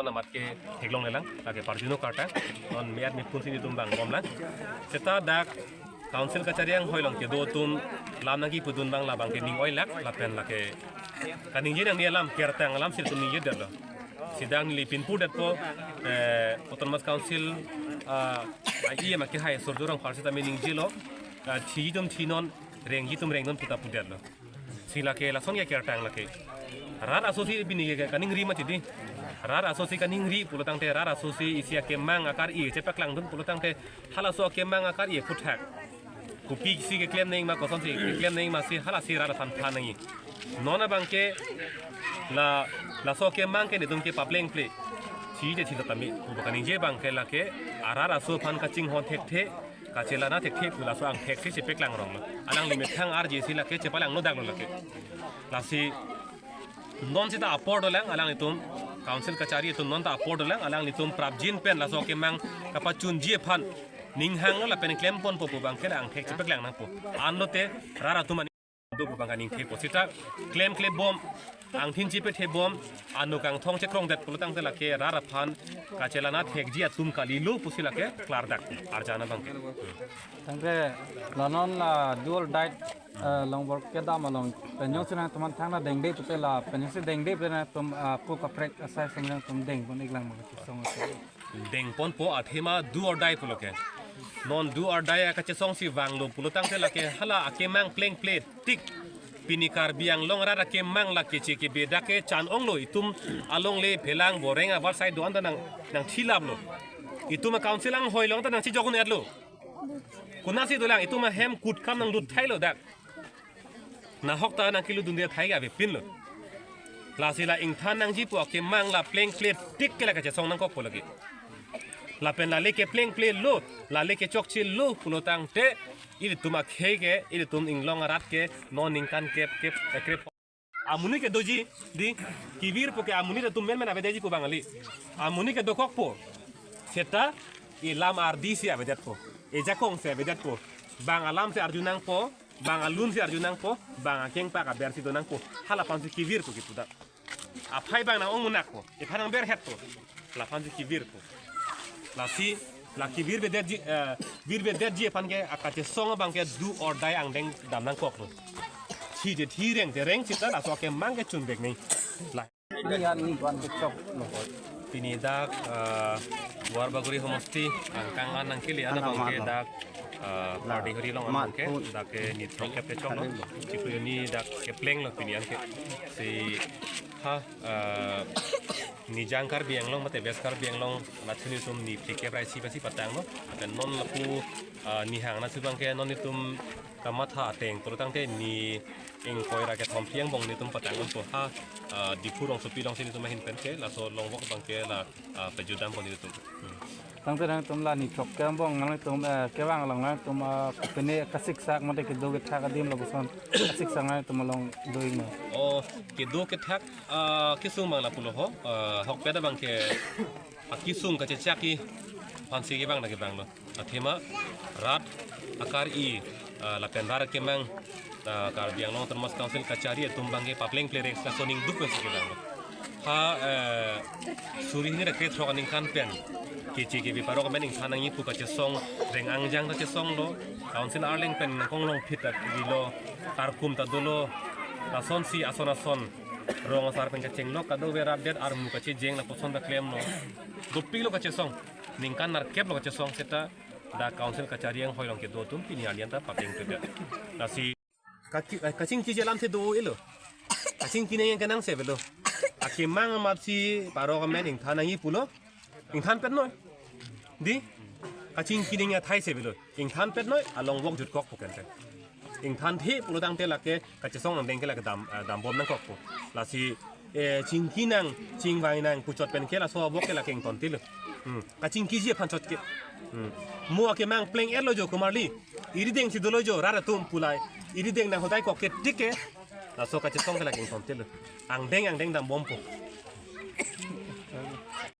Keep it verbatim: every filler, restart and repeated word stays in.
Amat ke theklonglelang, lake parjuno karta, non me-at mepun si netum vang bomlang. Seta dak Council kachari anghoi along kedo atum lam nangkipudun abang labang ke ning oilak, lapen lake kaningje nangji alam, kertang alam si netum ningjedetlo. Seta neli pinpudetpo, eh, Autonomous Council, ah, E M akehai Surjya Rongphar sitame ningjelo, ah, thiji atum thinon, rengji atum rengnon puta pudetlo. Si lake lason ke kertang lake. Rat aso si pini ke kaningri mati di. Rat aso si kaningri pulo tangte, rat aso si isi akemang akar-i chepaklangdun pulo tangte, halaso akemang akar-i aphuthak, kopi si keklem nangji ma, kosonsi keklem nangji ma, si halasi rat aphan than nangji. Non abang ke la, laso akemang ke netum ke paplengple. Thije thilo tame, pu kaningje abang ke lake arat aso aphan kachinghon thekthe, kachelang-an thekthe pu laso angthek si chepaklang ronglo. Alangli methang arje si lake chepalangno daklo lake. Lasi non seta apor dolang, alanglitum Council kachari atum non ta apor dolang, alanglitum prapjin pen laso akemang kapachunji aphan ninghanglo lapen klemponpo pu abang ke la angthek chepaklang nangpo. Anlote rat atum ani do pu abang kaningthepo. Seta klemklebom, angthin chepethebom, ano kangthong chekrongdet pulo tangte lake rat aphan kachelang-an thekji atum kalilo pusi lake klardak arjana abang ke. Tangte la non la do or die, eh, longbor kedam along penjong si nangtum aphan thangta dengde pute, la penjong si dengde pute nangtum, ah, pu kaprek asai si nangtum dengpon-iklang ma kachesong. Dengponpo, athema do or die pulo ke. Non do or die akachesong si vanglo pulo tangte lake hala akemang plengple tik. Pini Karbi Anglong arat akemang lake che kebe dak ke chan-onglo, itum alongle phelang boreng abar sai do-an ta nang, nangthilaplo. Itum a-council anghoi along ta nangchejok un-etlo. Konatsi dolang, itum ahem kutkam nanglut thailo dak. Nahok ta nangkelutdunde thai ke avepinlo. Lasi la ingthan nangji pu akemang la plengple tik ke la kachesong nangkokpo lake. Lapen lale ke plengplelo, lale ke chokchelo pulo tangte, ilitum akhei ke, ilitum inglong arat ke non ningkan kep kep, eh, krep. Amonit ke doji di, kevirpo ke amonit atum menmen avedetji pu abang kali. Amonit ke dokokpo. Seta ilam ardi si avedetpo, ejakong si avedetpo. Bang alam si arju nangpo, bang alun si arju nangpo, bang akengpak aber si do nangpo. Hala aphan si kevirpo kipu dak. Aphai abang nang-ong munak po, iphan nang berhet po. La aphan si kevirpo. Lasi la kevirvedetji, eh, virvedetji aphan ke akachesong abang ke do or die angdeng dam nangkoklo. Thije thi, rengje reng seta laso akemang ke chunvek nangji. La Ni an ni ban kechok lo. Pini dak, eh, Duar Bagori homosti angkang an nangkele an abang ke dak, eh, Pardihari along an abang ke dak ke ni throkkep kechoklo. Chiklo ni dak keplenglo pini an ke. Si ha, eh, Nijang Karbi Anglong mate West Karbi Anglong, la chini atum ni phlikep ra isi pensi patanglo. Lapen non lapu, eh, nihang anatsi abang ke non itum kamatha ateng pulo tangte ni ingkoi ra kethom phli angbong netum patang unpo ha, ah, Diphu rongsopi alongsi netum ahin pen ke laso longvok abang ke la, ah, pejudampo netum. Hmm. Tangte nangtum la ni throkkep angbong nangtum, eh, kevang along nangtum, ah, pene kasiksak mate kedo kethak adim lapuson kasiksak nangtum along doingno. Oh, kedo kethak, ah, kesung abang lapulo ho, ah, ahokpet abang ke akesung kachechak-i aphansi kevang na kevanglo. Athema rat akar-i, ah, lapen rat akemang, ah, Karbi Anglong Autonomous Council kachari atum abang ke paplengple rek laso ningduk pensi kevanglo. Ha, eh, suri hini ra krethrok aningkan pen keche kebe parok amen ingthan nangji pu kachesong, reng angjang ta chesonglo, council arleng pen nangkonglong phit ta bilo, karkum ta dolo, lasonsi ason ason rong asar pen kachenglok kadokave rapdet, armu kachejeng lapuson ta klemlo. Dopiklo kachesong, ningkan nerkeplo kachesong seta dak council kachari anghoi along kedo atum pini arni an ta paplengple det. Lasi kaki-, eh, kachingkiji alamthe do-elo. Kachingki nangji kenangsevelo. Akemang amatsi parok amen ingthan nangji pulo, ingthanpetnoi. Di, kachingki nangji athai sevelo. Ingthanpetnoi, alongvok jutkokpo kente. Ingthanthe pulo tangte lake kachesong angdeng ke lake dam, eh, dambom nangkokpo. Lasi, eh, chingki nang, chingvai nang puchot pen ke laso avok ke lake ingtontelo. Hmm. Kachingkiji aphan chot ke. Hmm. Mo akemang pleng-etlo jo komarli. Irideng si dolo jo rat atum pu la. Irideng nang hodai kok ke tik ke. Laso kachesong ke lake ingtontelo. Angdeng angdeng dambompo.